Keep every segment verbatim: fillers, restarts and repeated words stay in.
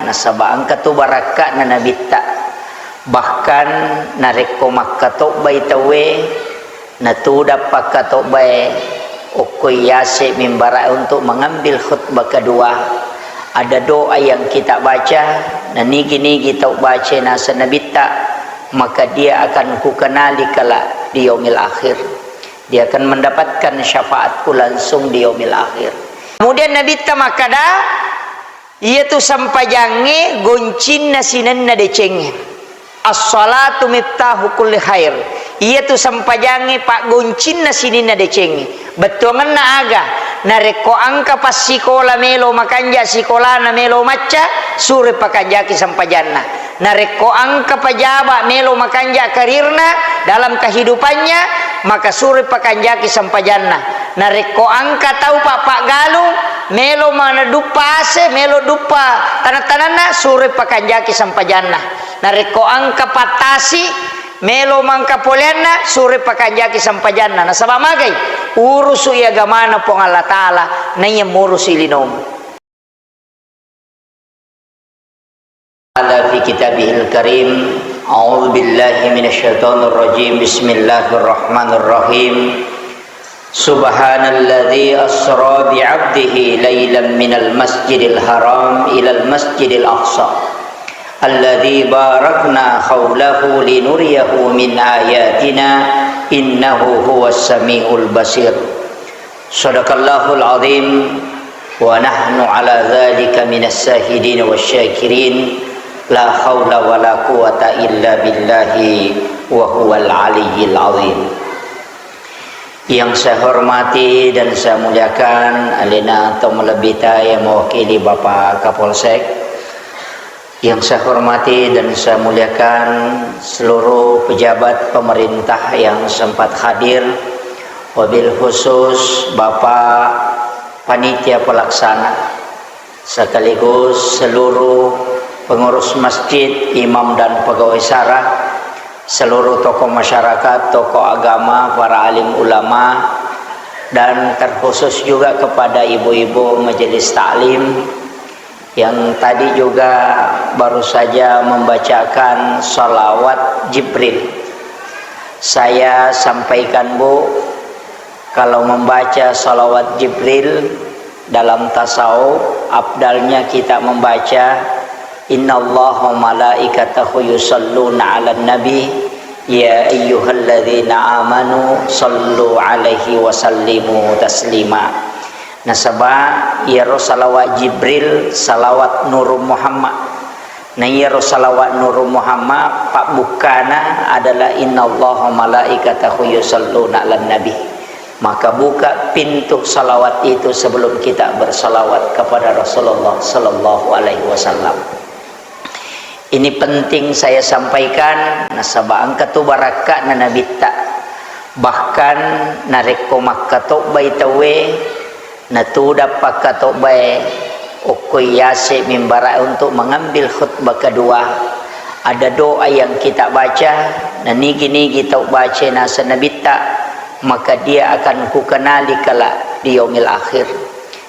Nasaba engka tu barakka'na Nabitta. Bahkan narekko makkatobbai tauwe, natudang pakkatobbae okkoi yase mimbara untuk mengambil khutbah kedua, ada doa yang kita baca, na nigi-nigi tau baca naseng Nabitta, maka dia akan kukenali kelak di yaumil akhir. Dia akan mendapatkan syafaatku langsung di yaumil akhir. Kemudian Nabitta makkada, iyatu sempajangnge goncinna sinenna decengnge. As-salatu miftahu kulli khair. Iyatu sempajangnge paggoncinna sininna decengnge. Bettuangenna aga? Narekko engka passikola melo makanja sikolana melo macca, suroi pakanjaki sempajanna. Narekko engka pejaba melo makanja karirna dalam kehidupannya, maka suroi pakanjaki sempajanna. Narekko engka tau pa-, paggalung melo maneduppa ase, melo duppa taneng-tanenna, suroi pakanjaki sempajanna. Narekko engka pattasi melo mangka poleanna, suroi pakanjaki sempajanna. Nasaba magai? Urusui agamana Puang Allah Ta'ala, naiya murusui linomu. Qala fi kitabihil karim, a'udzu billahi minasyaitonir rajim. Bismillahirrahmanirrahim. Subhanalladzi asra bi'abdihi lailan minal masjidil haram ilal masjidil aqsa. Alladzi barakna haulahu linuriyahu min ayatina, innahu huwas samiul basir. Sadaqallahul azim, wa nahnu ala dzalika minas syahidin wasy syakirin. La haula wala quwwata illa billahi wa huwal aliyyil azim. Yang saya hormati dan saya muliakan, alena atau melebbita yang mewakili Bapak Kapolsek, yang saya hormati dan saya muliakan seluruh pejabat pemerintah yang sempat hadir, wabil khusus Bapak Panitia Pelaksana, sekaligus seluruh pengurus masjid, imam dan pegawai syara, seluruh tokoh masyarakat, tokoh agama, para alim ulama, dan terkhusus juga kepada ibu-ibu majelis taklim, yang tadi juga baru saja membacakan salawat Jibril. Saya sampaikan, Bu, kalau membaca salawat Jibril dalam tasawuf, afdalnya kita membaca, "Innallaha wa malaikatahu yusalluna 'alan nabi, ya ayyuhalladzina amanu sallu 'alaihi wa sallimu taslima." Nasaba iyaro salawat Jibril, salawat Nurul Muhammad. Na iyaro salawat Nurul Muhammad, pabbukkana adalah, "Innallaha wa malaikatahu yusalluna 'alan nabi." Maka buka pintu salawat itu sebelum kita bersalawat kepada Rasulullah sallallahu alaihi wasallam. Ini penting saya sampaikan, nasaba engka tu barakka'na Nabitta. Bahkan narekko makkatobbai tauwe, natudang pakkatobbae okkoi yase mimbara untuk mengambil khutbah kedua, ada doa yang kita baca, na nigi-nigi tau baca naseng Nabitta, maka dia akan kukenali kelak di yaumil akhir.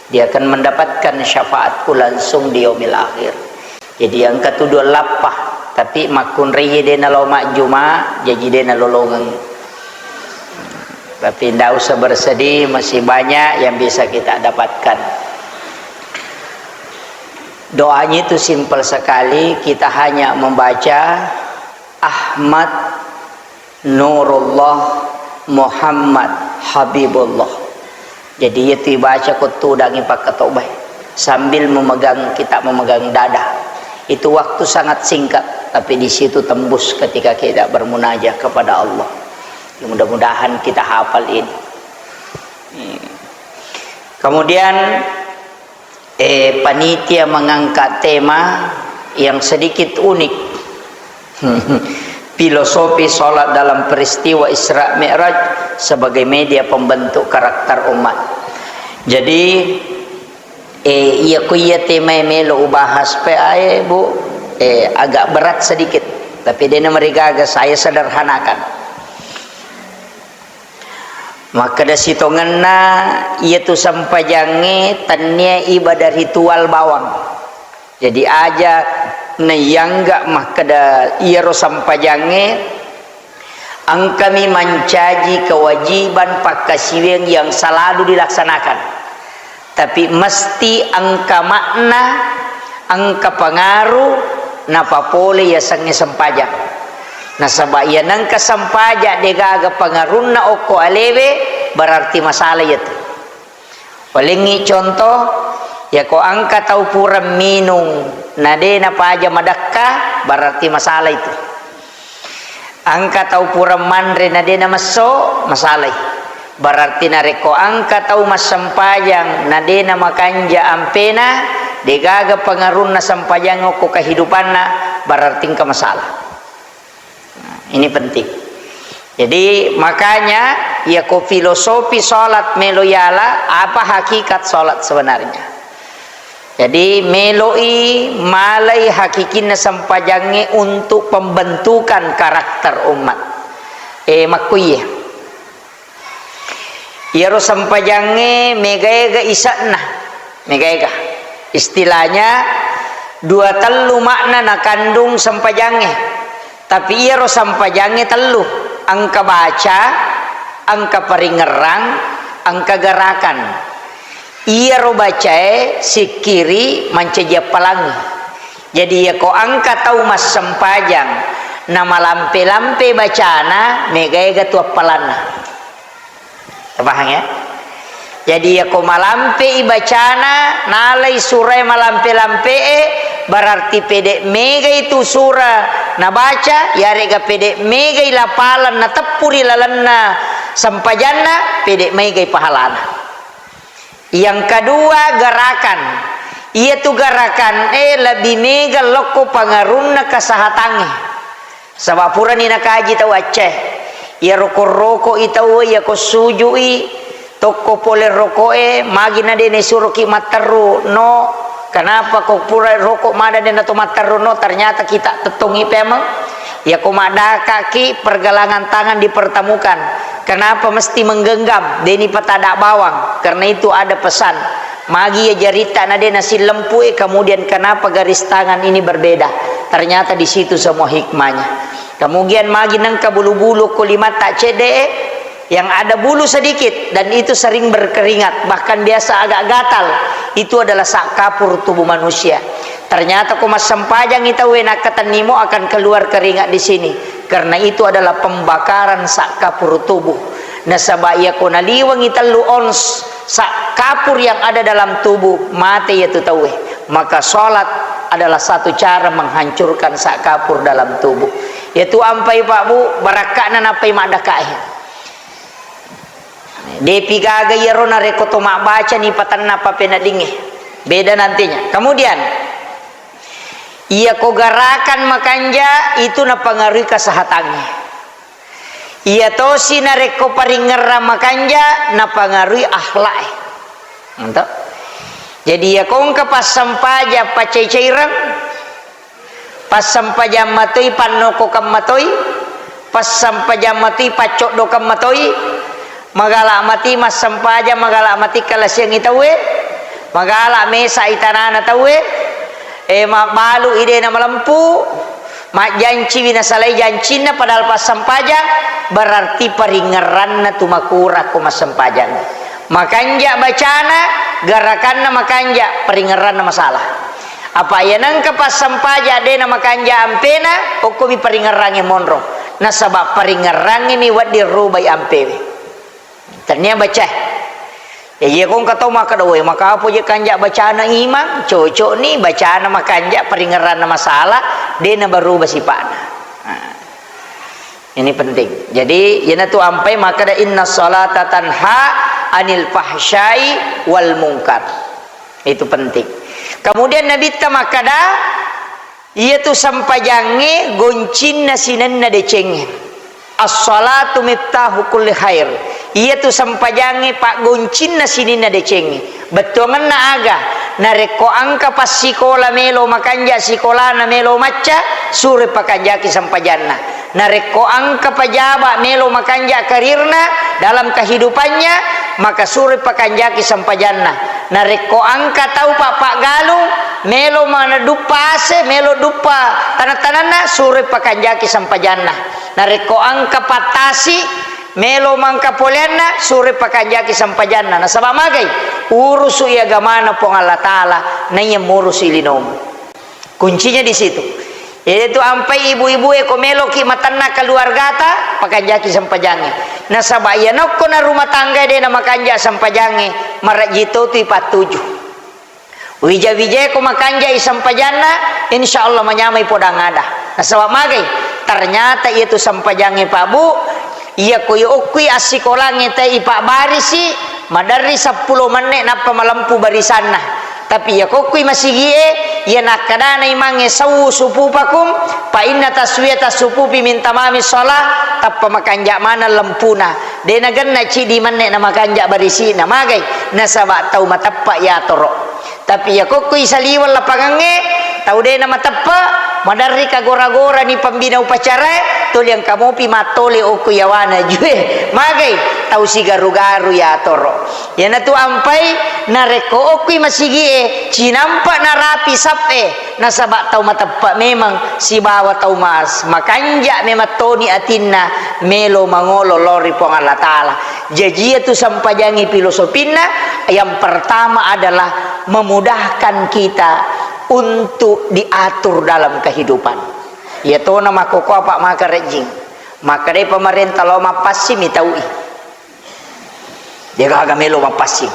Dia akan mendapatkan syafaatku langsung di yaumil akhir. Jadi engka tu dua lappa, tapi makkunrai de nalo majjuma, jaji de nalolongeng. Tapi ndak usah bersedih, masih banyak yang bisa kita dapatkan. Doanya itu simpel sekali, kita hanya membaca Ahmad Nurullah Muhammad Habibullah. Jadi, itu dibaca ko tudangi pakkatobbae sambil memegang, kita memegang dada. Itu waktu sangat singkat, tapi di situ tembus ketika kita bermunajah kepada Allah. Ya, mudah-mudahan kita hafal ini. Kemudian, eh, panitia mengangkat tema yang sedikit unik. Filosofi sholat dalam peristiwa Isra Mi'raj sebagai media pembentuk karakter umat. Jadi, eh, iya ku iya tema yang melo ubahas pe ae, Bu, eh, agak berat sedikit. Tapi dena marigaga, saya sederhanakan. Makkeda sitongenna, iyatu sempajangnge tennia ibadah ritual bawang. Jadi aja naiyangga makkeda iyaro sempajangnge engkami mancaji kewajiban pakkasiwiang yang selalu dilaksanakan. Tapi mesti engka makna, engka pengaruh napapole yasengnge sempajang. Nasaba iya nengka sempajang degaga pengarunna okko alewe, berarti masalah iyatu. Walengngi contoh, yako engka tau pura minung, na de napaja madekka, berarti masalah itu. Engka tau pura manre, na de namesso, masalai. Berarti narekko engka tau massempajang, na de namakanja ampena, degaga pengarunna sempajang okko kehidupanna, berarti engka masalah. Nah, ini penting. Jadi, makanya, yako filosofi sholat melo yala, apa hakikat sholat sebenarnya? Jadi, meloi malai hakikinna sempajangnge untuk pembentukan karakter umat. Eh, makkuiye. Iyaro sempajangnge mega-ega ise'na, mega-ega. Istilahnya, dua tellu makna nakandung sempajangnge. Tapi iyaro sempajangnge tellu, engka baca, engka paringerrang, engka gerakan. Iyaro bacae sikkiri mancaji appalangngi. Jadi, iyako engka tau massempajang namalampe-lampe bacana, mega-ega tu appalanna. Pahang, ya? Jadi, iyako malampei bacana, nalai surae malampe-lampee, berarti pede megai tu sura nabaca, yarega pede megai lapalan nateppu ri lalenna sempajanna, pede megai pahalana. Yang kedua, gerakan. Iyatu gerakan e lebih mega lokko pengarunna kesehatangnge. Saba purani nakaji tau acce. Iyaro ko roko i tau, iyako sujui, tokko pole roko e, magi na de nesuroki matteru, no. Kenapa ko pura roko mada de nato matteru, no? Ternyata kita tettongi pemeng. Iyako maddakaki, pergelangan tangan dipertemukan. Kenapa mesti menggenggam? Deni patada bawang. Karena itu ada pesan. Magi ya jaritta na de nasillempu e, kemudian kenapa garis tangan ini berbeda? Ternyata di situ semua hikmahnya. Kemudian magi nengka bulu-bulu ko limatta cedde e, yang ada bulu sedikit dan itu sering berkeringat, bahkan biasa agak gatal, itu adalah sak kapur tubuh manusia. Ternyata ko massempajangi tauwe nakkatennimo akan keluar keringat di sini, karena itu adalah pembakaran sak kapur tubuh. Nasaba iyako naliwengi tellu ons sak kapur yang ada dalam tubuh, mate iyatu tauwe. Maka sholat adalah satu cara menghancurkan sak kapur dalam tubuh. Iyatu ampai, Pak, Bu, barakka'na nappai maddakae. Depi gaga iyaro narekko to mabbacani patenna pappeneddingnge. Beda nantinya. Kemudian, iyako gerakan makanja itu napengaruhi kesehatangnge. Iya tosi narekko paringerrang makanja napengaruhi akhlak e. Ento. Jadi, iyako engka passampajang paccai-caireng, passampajang matoi, pannokokeng matoi, passampajang matoi, paccoddokeng matoi, magala mati massempajang, magala mati kalasiangi tauwe, magala mesa itanana tauwe, e, mabbalu idena malempu, majjanciwi nasalai jancinna padahal passampajang, berarti paringerranna tu makurang ko massempajang. Makanja bacana, gerakanna makanja, paringerranna masalah. Apa iya nengka passampaja de na makanja ampena, okkomi paringerrangnge monro. Nasaba paringerrangnge mi wedding rubai ampewe. Tennia baca. Ya, iya kong katau makkeda, "Woi, maka apa je kanja bacana imang?" Cocok ni bacana makanja, paringerranna masalah, de na berubah sipakna. Nah. Ini penting. Jadi, iyanatu ampai makkeda, "Inna salata tanha anil fahsyai wal munkar." Itu penting. Kemudian Nabitta makkeda, iyatu sempajangnge goncinna sinenna decengnge. As-salatu miftahu kulli khair. Iyatu sempajangnge paggoncinna sininna decengnge. Bettuangenna aga? Narekko engka passikola melo makanja sikolana melo macca, suroi pakanjaki sempajanna. Narekko engka pejaba melo makanja karirna dalam kehidupannya, maka suroi pakanjaki sempajanna. Narekko engka tau pa-, paggalung, Melo mana duppa ase, melo duppa tanang-tananna, suroi pakanjaki sempajanna. Narekko engka pattasi, melo mangka poleanna, suroi pakanjaki sempajanna. Nasaba magai? Urusu i agamana Puang Allah Ta'ala, naiya murusu i linomu. Kuncinya di situ. Yaitu ampai ibu-ibu e, ko meloki matanna keluargata, pakanjaki sempajangnge. Nasaba iya nokko na rumah tangga de na makanja sempajangnge, marajji to tu ipattuju. Wija-wijai ko makanjai sempajanna, insya Allah manyamai podang ada. Nasaba magai? Ternyata iya tu sempajangnge, Pak Bu, iya ko yokkui assikolangnge te ipabbarisi, maderri seppulo menne nappa malempu barisanna. Tapi iya kokkui masigie, iya nakkadana imangnge, "Sawwu sufufakum, fa inna taswiyata sufufi min tamami shalah," tappa makanja maneng lempuna. De nagenna cidi menne na makanja barisi'na. Magai? Nasaba tau mateppa yatoro. Tapi iya kokkui saliweng lapangangnge, tau de na mateppa, maderri kagora-gorani pembina upacarae, tuli engka mopi mattole okko yawana jue. Magai? Tau sigaru-garu yatoro. Iyanatu ampai, narekko okkui masigie, cinampa narapi sap'e, nasaba tau mateppa memang sibawa tau mas-, makanja memang toni atinna melo mangolo lao ri Puang Allah Ta'ala. Jaji iyatu sempajangnge filosofinna, yang pertama adalah memudahkan kita untuk diatur dalam kehidupan. Iyatona makkokkoe apa maka rejjing. Makkedai pemerintah lao mappassing mi taui. Degaga melo mappassing.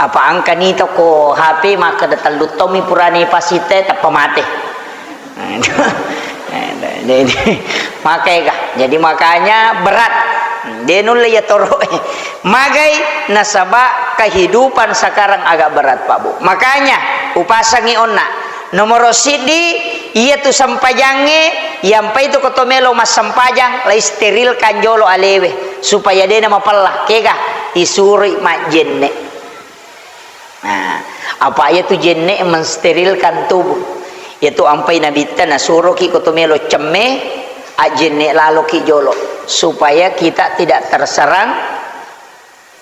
Apa engkani toko H P makkeda tellu tommi purani passing te tappa mate. Makaega. Jadi makanya berat. De nulle ya toro. Magai nasaba kehidupan sekarang agak berat, Pak Bu. Makanya upasangi onna. Nomoro siddi, iyatu sempajangnge, iyampai tu ko to melo massempajang, la isterilkan jolo alewe, supaya dena mapella. Kega? Isuroi majjenne. Nah, apa iyatu jenne mensterilkan tubuh. Iyatu ampai nabitta nasuroki ko to melo cemme, ajjenne laloki jolo, supaya kita tidak terserang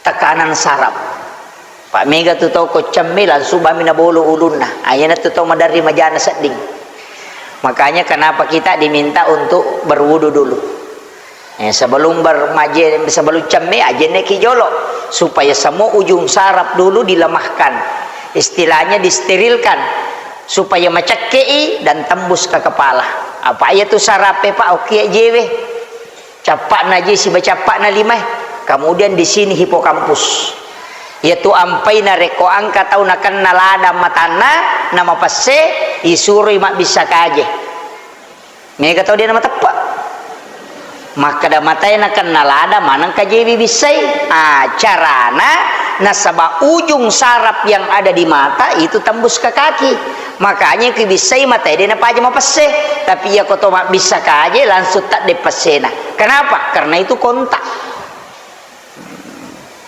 tekanan saraf. Pa mega tu tau ko cemme langsung bami nabolo ulunna. Ah, iyana tu tau maderri majana sedding. Makanya kenapa kita diminta untuk berwudu dulu. Eh, sebelum bermaje-, sebelum cemme, ajenneki jolo. Supaya semua ujung saraf dulu dilemahkan. Istilahnya disterilkan. Supaya macekkei dan tembus ke kepala. Apa iya tu sarape, Pak? Oke, jewe. Cappa'na je siba cappa'na limae. Kemudian di sini hipokampus. Iyatu ampai narekko engka tau nakenna lada matanna, namapesse, isuroi mabbissa kaje. Mega tau de namateppe. Makkeda matae nakenna lada maneng kajewi bissai. Ah, carana nasaba ujung saraf yang ada di mata itu tembus ke kaki. Makanya ki bissai matae de napaja mapesse. Tapi iya ko to mabbissa kaje langsung tadde pessena. Kenapa? Karena itu kontak.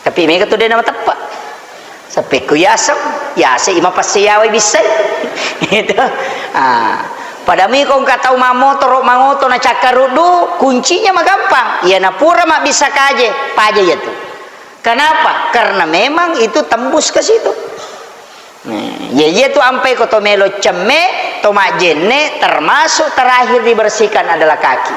Tapi mega tu de namateppe. Sappekku yaseng, yaseng ima pesse yawai bissai. Itu. Ah. Pada mi ko engka tau mamotoro, mangoto na cakkaruddu, kuncinya magampang. Iya napura mabbissa kaje, paja iya tu. Kenapa? Karena memang itu tembus ke situ. Nah, iya, iya tu ampai ko to melo cemme, to majjenne, termasuk terakhir dibersihkan adalah kaki.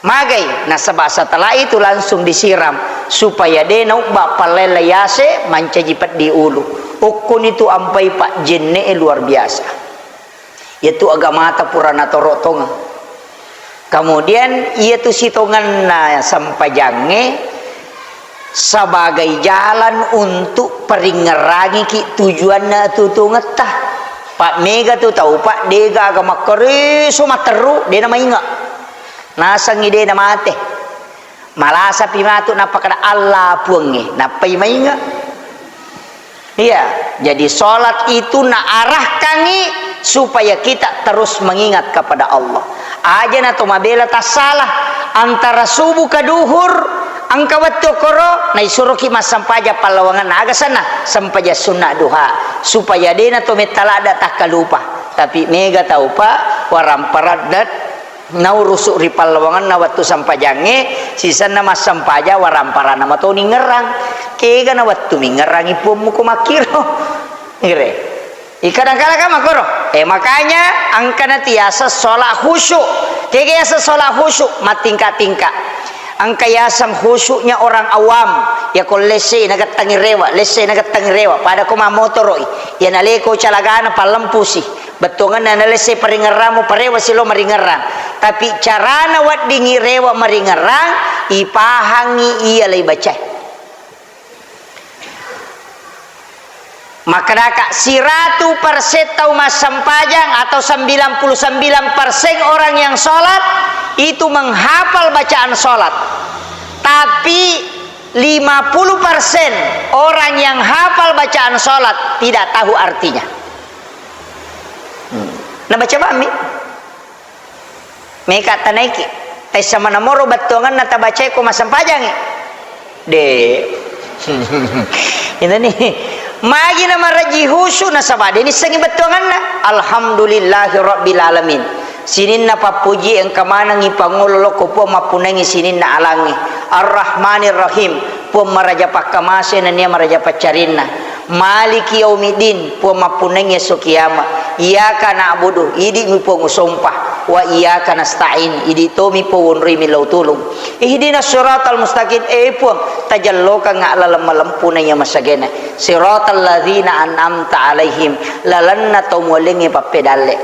Magai, nasaba setelah itu langsung disiram supaya de naubba pallaella yase mancaji peddi ulu. Okkoni tu ampai pajjenne luar biasa. Iyatu agamata pura natoro tongeng. Kemudian, iyatu sitongenna sempajangnge sebagai jalan untuk paringngerangiki tujuanna tutungetta. Pa mega tu tau, Pak, degaga makkareso matteru, de namainge. Nasengngi de namate. Malasapi matu nappakada, "Allah Puangnge," nappai mainge. Iya, jadi sholat itu naarahkangi supaya kita terus mengingat kepada Allah. Aja na to mabela tassala antara subuh ke duhur, engka wettu koro naisuroki massempajang pallawangenna, aga senna sempajang sunna duha, supaya dena to metta ladda takkalupa. Tapi mega tau, Pak, warang paraddat naurusu ri pallawangenna wettu sempajangnge, sisenna massempajang waramparana matoni ngerrang. Kegana wettu mingerrangi puammu ko makkiro. Ngere. Kadang-kadang kan makkoro. Eh, makanya engkana tu yaseng sholat khusyuk. Kega yaseng sholat khusyuk? Mattingka-tingka. Engka yaseng khusyuknya orang awam. Ya ko lesse nagettangi rewa, lesse nagettangi rewa. Pada ko mammotoro'i. Ya naleko calagana pallempusi. Bettuanganna nalesse paringerramu parewa silo maringerrang. Tapi carana weddingi rewa maringerrang, ipahangi iya laibacae. Makkedaka, siratu persen tau massempajang atau sembilan puluh sembilan persen orang yang sholat itu menghafal bacaan sholat. Tapi lima puluh persen orang yang hafal bacaan sholat tidak tahu artinya. Hmm. Nah, baca bammi. Meka tanaiki. Taissa manamoro bettuanganna tabacae ko massempajangngi. De. Ini nih. Magi na maraji khusyuk nasaba de nissengi bettuanganna. Alhamdulillahi rabbil alamin. Sininna pappuji engka manengi pangolo lokko Puang mappunengi sininna alangnge. Ar-Rahmanir Rahim. Puang maraja pakkamase nennia maraja paccarinna. Maliki yaumiddin, Puang mappunnai esso kiama. Iyyaka na'budu, idi'mi Puang usompa. Wa iyyaka nasta'in, idi' tomi Puang wonroi millau tulung. Ihdinas siratal mustaqim, eh Puang, tajallokangnga laleng malempu naiya masagena. Siratal ladzina an'amta alaihim, lalenna tau muallengnge pappedalle.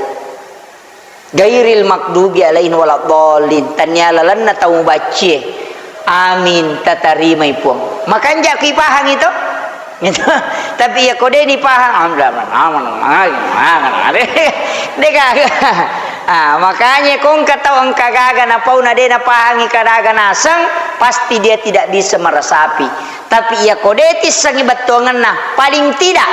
Ghairil maghdubi alaihim waladdallin. Tannia lalenna tau mubaccie. Amin, tatarimai Puang. Makanja' ki pahangi to? Gitu. Tapi iya ko de' ni pahang, amdaman, aman, aman, aman, aman. De' gaga. Ah, makanya ko engka tau engka gaga napauna de' napahangi kadaga naseng, pasti dia tidak bisa meresapi. Tapi iya ko de' tissengi bettuanganna, paling tidak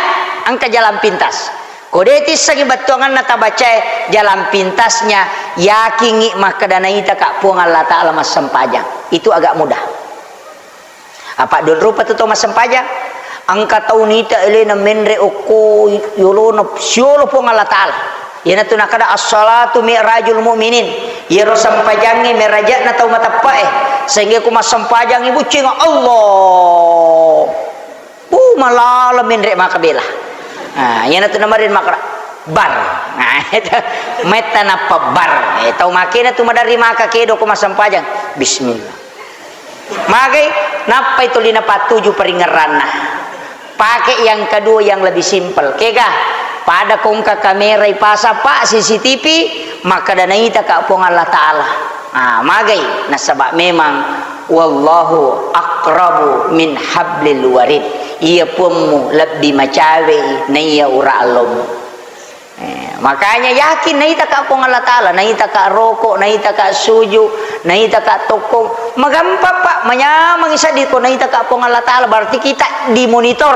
engka jalan pintas. Ko de' tissengi bettuanganna tabacae jalan pintasnya, yakingngi makkeda naitaka Puang Allah Ta'ala massempajang. Itu agak mudah. Apa' don rupa tu tau massempajang? Engka tau nita elena menre' okko yolona siolo Puang Allah Ta'ala. Iyanatu nakkeda as-salatu mi'rajul mu'minin. Iyaro sempajangnge meraja'na tau mateppe'e. Sehingga ku massempajangngi buccing Allah. Uh, malala menre' maka bela. Nah, iyanatu namarin makkeda bar. Nah, itu metta nappa bar. Eh, tau makena tu maderri maka kedo ko massempajang. Bismillah. Magai, nappai tuli napattuju paringerranna. Pake yang kedua yang lebih simpel. Kega, pada ko engka kamera ipasang, Pak, C C T V, makkeda naitaka Puang Allah Ta'ala. Ah, magai, nasaba memang wallahu aqrabu min hablil warid. Iya Puangmu lebbi macawei naiya ura allomu. Eh, makanya yakin naitaka Puang Allah Ta'ala, naitaka roko, naitaka suju, naitaka tokkong. Magampang, Pak, manyameng seddi ko naitaka Puang Allah Ta'ala, berarti kita dimonitor.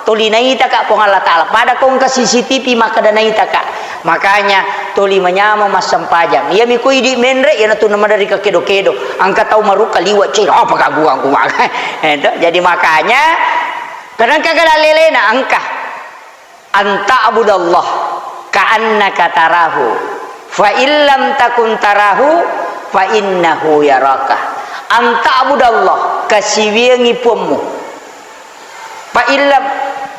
Tuli naitaka Puang Allah Ta'ala. Pada ko engka C C T V makkeda naitaka. Makanya tuli manyameng massempajang. Iyami ko idi' menre', iyanatu namaderri ka kedo-kedo. Engka tau marukka liwe', ceh, apa kaguang ku maka. Eh, to. Jadi makanya, kadang kagala lelena engka. An ta'budallah ka'annaka tarahu, fa in lam takun tarahu, fa innahu yaraka. An ta'budallah, kasiwiangngi Puammu. Fa in lam,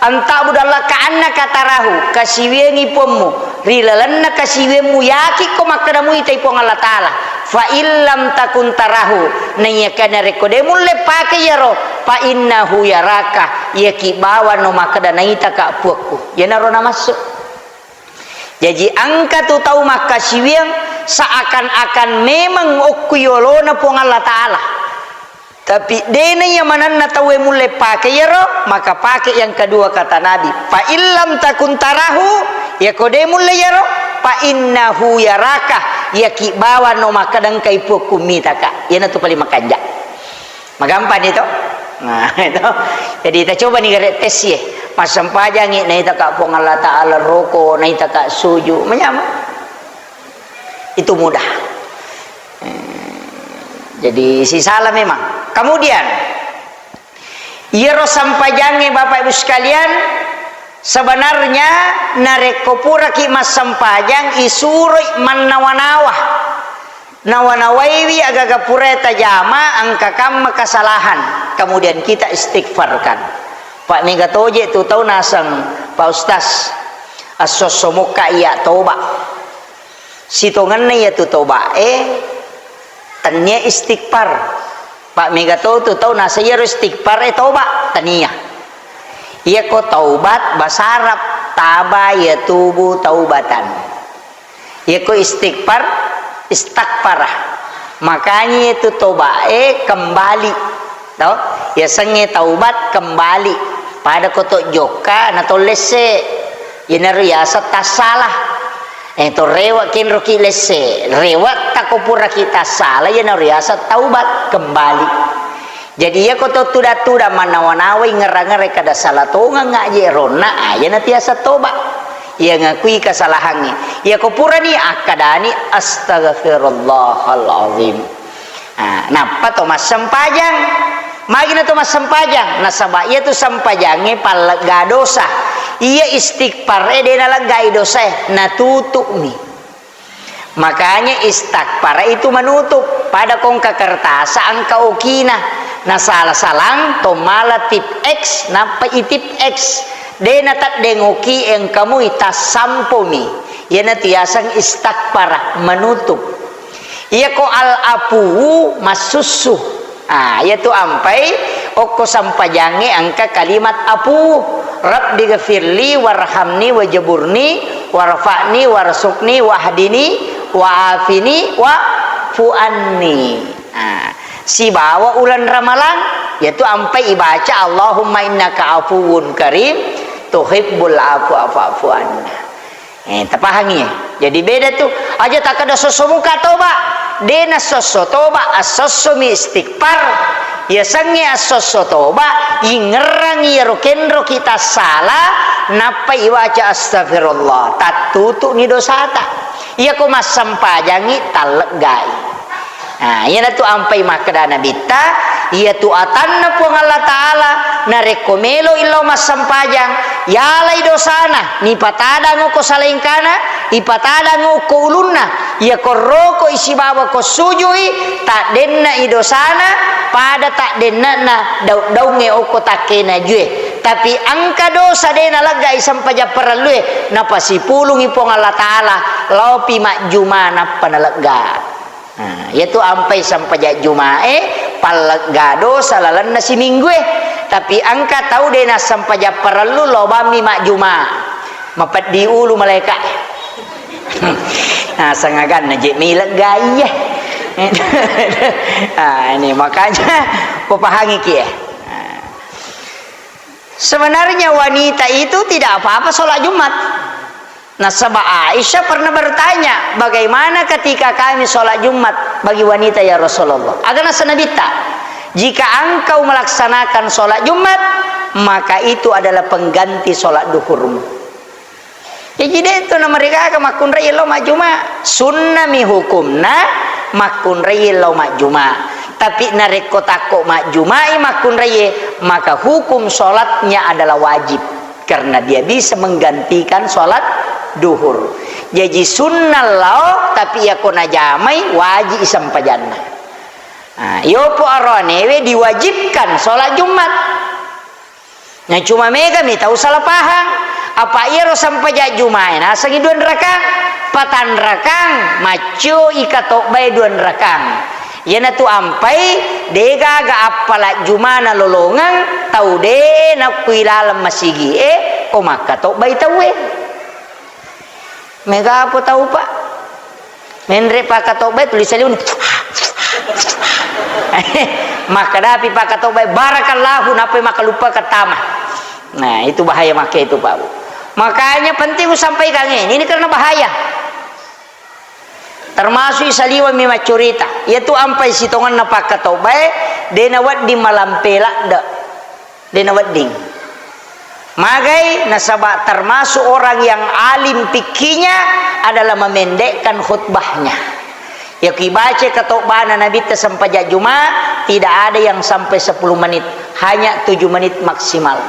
an ta'budallah ka'annaka tarahu, kasiwiangngi Puammu. Ri lalenna kasiwiammu, yakikko makkeda muitai Puang Allah Ta'ala. Fa in lam takun tarahu, naiyakiya narekko de' mulle pake iyaro, fa innahu yaraka, iyaki bawano makkeda naitaka Puakku. Iyanaro namassu. Jaji engka tu tau makkasiwiang seakan-akan memang okko yolona Puang Allah Ta'ala. Tapi de' naiya manenna tauwe mulle pake iyaro, maka pake yang kedua kata Nabi, fa in lam takun tarahu, iyako de' mulle iyaro, fa innahu yaraka, iyaki bawano makkeda engkai Puakku mitaka. Iyanatu paling makanja'. Magampang ni to? Nah, itu. Jadi, kita coba ni gare' tes ye. Massempajangi naitaka Puang Allah Ta'ala, roko, naitaka suju, manyameng. Itu mudah. Eh, jadi, sisala memang. Kemudian, iyaro sempajangnge, Bapak Ibu sekalian, sebenarnya narekko puraki massempajang, isuroi mannawa-nawa. Nawa-nawaiwi agaga purae tajama, engka kamma kesalahan, kemudian kita istighfarkan. Pak, mega toje' tu tau naseng, Pak Ustaz. Esso-esso mokka iya toba. Sitongenna iyatu toba e, tennia istighfar. Pa mega to tu tau nasa iyaro istighfar e toba, tania. Iyako taubat, basa Arab, taba yatubu taubatan. Iyako istighfar, istaghfara. Makanya itu toba e kembali. To? Yasengnge taubat kembali. Pada koto jokka na to lesse. Iyanaro yaseng tassala. Eh, to rewe' kenroki lesse. Rewe' tako puraki tassala, iyanaro yaseng taubat kembali. Jadi, iyako to tuda-tuda manawa-nawai ngerra-ngerra kada sala tongeng aje ronna, ah, iyana tiasa toba. Iya ngakui kesalahangnge. Iyako purani akkadani, "Astagfirullahalazim." Ah, nappa to massempajang. Magina to massempajang? Nasaba iyatu sempajangnge pallegga dosa. Iya istighfar e de naleggai dosae, natutu'mi. Makanya istighfar itu menutup. Pada kongka kertasa engka okina. Nasala-salang to mala tip X, nappa itip X. De nateddeng oki engkamui tassampomi. Iyanatu yaseng istighfar menutup. Iyako al-afuwu massussu. Ah, iyatu ampai okko sampajangnge engka kalimat afu. "Rabbighfirli warhamni wajburni warfa'ni warzuqni wahdini wa'afini wa'fu anni." Ah, sibawa uleng Ramalang, iyatu ampai ibaca, "Allahumma innaka afuwun karim, tuhibbul afwa fa'fu anna." Eh, tapahangi, eh? Jadi beda tu. Aja takkeda esso-esso mokka toba. De na esso-esso toba, esso-essomi istighfar. Yasengnge esso-esso toba, ingerrangi iyaro kenroki tassala, nappa iwaca astagfirullah. Tattutu'ni dosata. Iyako massempajangngi talleggai. Nah, iyanatu ampai makkeda Nabitta, iyatu atanna Puang Allah Ta'ala, narekko melo illau massempajang, yalai dosana, nipatadang okko salaingkana, ipatadang okko ulunna, iyako roko isibawa ko sujui, taddenna i dosana, pada taddennana daud-daungnge okko takkena jue. Tapi engka dosa de naleggai sempajang parellue, napasipulungi Puang Allah Ta'ala, laopi majjuma nappa nalegga. Nah, iyatu ampai sempajang Jumae, pallegga dosa lalenna siminggue. Tapi engka tau de nassempajang parellu, lobammi majjuma. Mapeddi ulu malaika. Nah, sangaganna je milegga iye. Ah, ini makanya kupahangi ki, eh. Nah. Sebenarnya wanita itu tidak apa-apa sholat Jumat. Nasaba Aisyah pernah bertanya, "Bagaimana ketika kami sholat Jumat bagi wanita, ya Rasulullah?" Aga nasa Nabitta, "Jika engkau melaksanakan sholat Jumat, maka itu adalah pengganti sholat duhurmu." Jaji, de' tu namarigaga makkunrai lao majjuma. Sunnami hukumna makkunrai lao majjuma. Tapi narekko takko majjumai makkunraie, maka hukum sholatnya adalah wajib. Karena dia bisa menggantikan sholat duhur. Jaji sunnah lao, tapi iyako najamai, wajib i sempajanna. Nah, iyopo aroanewe diwajibkan sholat Jumat. Nah, cuma mega mi tau salah pahang. Apa iyaro sempajang Jumae nasengi duanrakang, patanrakang, maccio i katobbae duanrakang. Iyanatu ampai, degaga appala Jumana lolongeng, tau de nakkui laleng masigie, ko makkatobbai tauwe. Mega apa tau, Pak? Menre' pakkatobbae, tuli saliweng. Makkadapi pakkatobbae, "Barakallahu," nappai makkaluppa kettama. Nah, itu bahaya makke itu, Pak. Makanya penting usampaikan ini, ini karena bahaya. Termasuk saliweng mi maccurita. Iyatu ampai sitongenna pakkatobbae, de nawedding malampe ladde. De nawedding. Magai, nasaba termasuk orang yang alim fikihnya adalah memendekkan khutbahnya. Yako ibaca katobbana Nabitta sempajang Juma, tidak ada yang sampai sepuluh menit, hanya tujuh menit maksimal.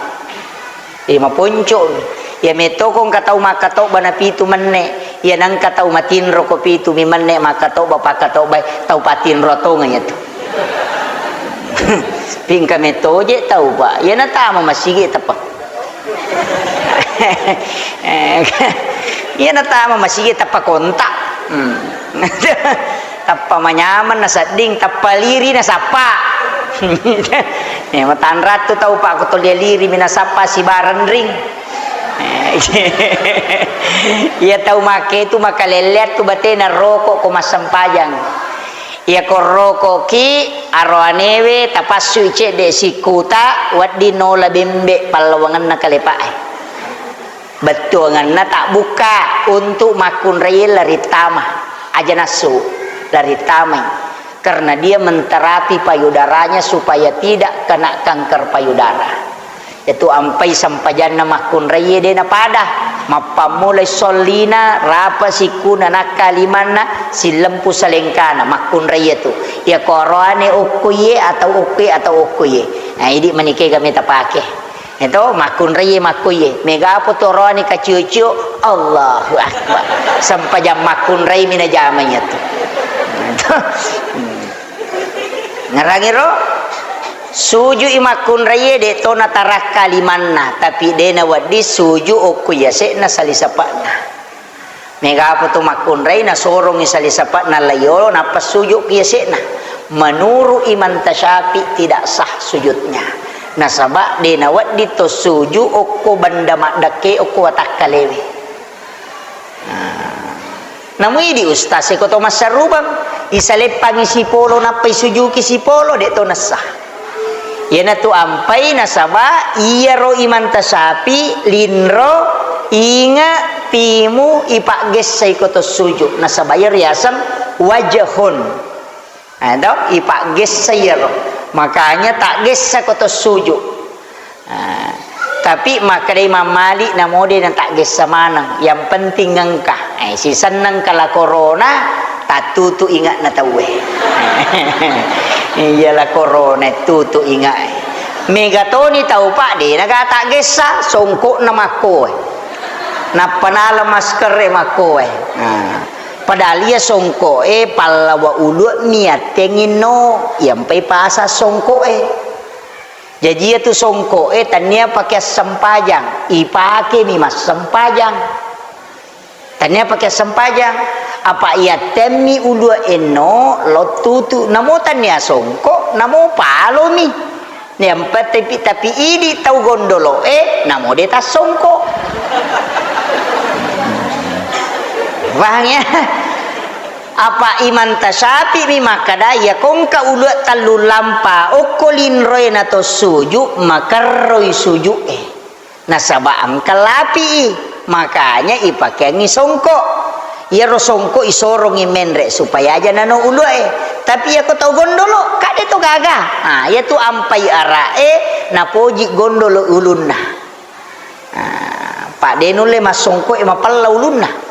Jadi maponco. Iya metto ko engka tau makkatobba na pitu menne, iya nengka tau matinro ko pitu mi menne makkatobba, pakkatobbai, tau patinro tongeng iyatu. Pingka metto je tau, Pak. Iya natama masigi teppa. Iya natama masigi tappa kontak. Hmm. Tappa manyameng nasedding, tappa liri nasappa. Eh, matanrattu tau, Pak, ko tolli liri mi nasappa sibarenring. Eh, iya tau make tu makalelleang tu batena roko ko massempajang. Iya ko rokoki aroanewe tapassui cedde sikuta wedding nola bembe pallawangenna kalepa e. Bettuangenna tabbukka untuk makkunraie larittama. Aja nassu, larittamai. Karena dia menterapi payudaranya supaya tidak kena kanker payudara. Itu ampai sempajanna makkunraie de napada. Mappammulai sollina, rapa sikuna, nakka limanna, sillempu salengkana, makkunraie tu. Iya ko aroane okkoie atau okkoie atau okkoie. Nah, idi manike kami tapake. Eto, makkunraie, makkoie. Mega apa tu oroane kacio-cio, Allahu Akbar. Sempajang makkunrai mi najama iyatu. Ngerangiro, suju i makkunraie, de to natarakka limanna, tapi de nawedding suju okko yase'na salisapa'na. Mega apa tu makkunrai, nasorongi salisapa'na laiyolo, nappa sujud ki yase'na. Menurut Imam Tasyafi tidak sah sujudnya. Nasaba de nawedding to suju okko benda maddekke okko watakkalewe. Nah, namuidi ustaz e ko to massarubang, isaleppangi sipolo nappa isujuki sipolo, de to nessa. Iyanatu ampai nasaba iyaro Imam Tasyafi, linro, inga, timu, ipaggessai ko to sujud. Nasaba iyaro riaseng wajhun. Eh, to, ipaggessai iyaro. Makanya taggessa ko to sujud. Ah, tapi makkedai Imam Malik, namo de nataggessa maneng, yang penting engka. Eh, sisenna engka la corona, tattutu inga'na tauwe. Iya la corona, tutu inga e. Mega toni tau, Pak, de naga taggessa, songkokna makkoe. Nappa nala masker e makkoe. Nah, padahal iya songkok e pallawa ulue mi attengngi no, iyampai pasang songkok e. Jaji iyatu songkok e tania pake assempajang, ipake mi massempajang. Tania pake assempajang, apa iyattemmi ulue enno lottutu, namo tania songkok, namo palomi. Yang penting tapi idi tau gondolo e, namo de tassongkok. Paham ya? Apa Imam Tasyafi mi makkada, iya kongka ulue tellu lampa okko linroe na to suju, makerroi suju e. Nasaba engka lapi'i, makanya ipakeangngi songkok. Iyaro songkok isorongngi menre supaya aja nano ulue. Tapi iya ko tau gondolo, kade to gaga. Nah, iyatu ampai ara'e napoji gondolo ulunna. Nah, pa de nulle massongkok e mapella ulunna.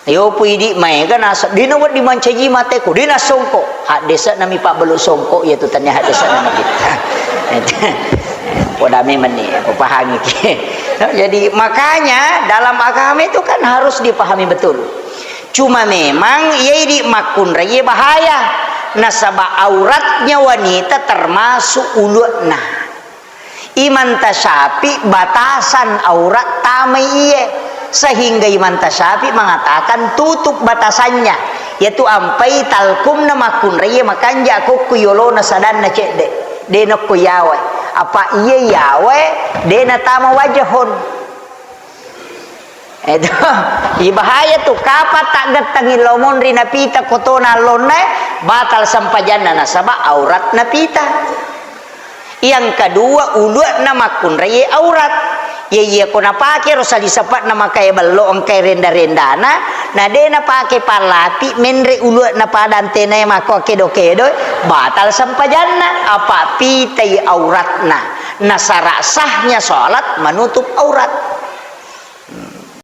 Yopo idi maega naseng, de nawedding mancaji mateko, de nassongko. Haddese'na mi pabbalu songko, iyatu tania haddese'na mi. Poda memang ni, papahangi ki. Jadi, makanya dalam agama itu kan harus dipahami betul. Cuma memang iya idi makkunrai bahaya. Nasaba auratnya wanita termasuk ulu'na. Imam Tasyafi batasan aurat tamai iye, sehingga Imam Tasyafi mengatakan tutup batasannya, yaitu ampai talkumna makkunrai makanja kokku yolona sadanna cedde, de nokko yawe. Apa iye yawe, de natama wajahon. Eto, ibahaya tu, kapang taggettengi lao monri napita kotona allonna, batal sempajanna nasaba aurat napita. Yang kedua, ulu'na makkunrai aurat. Iya, iya ko napake ro salisapa'na makae bello engkae renda-rendana, na de napake pallapi menre ulu'na pada antenae mako kedo-kedo, batal sempajanna, apa pitai auratna. Nasara sahnya salat menutup aurat.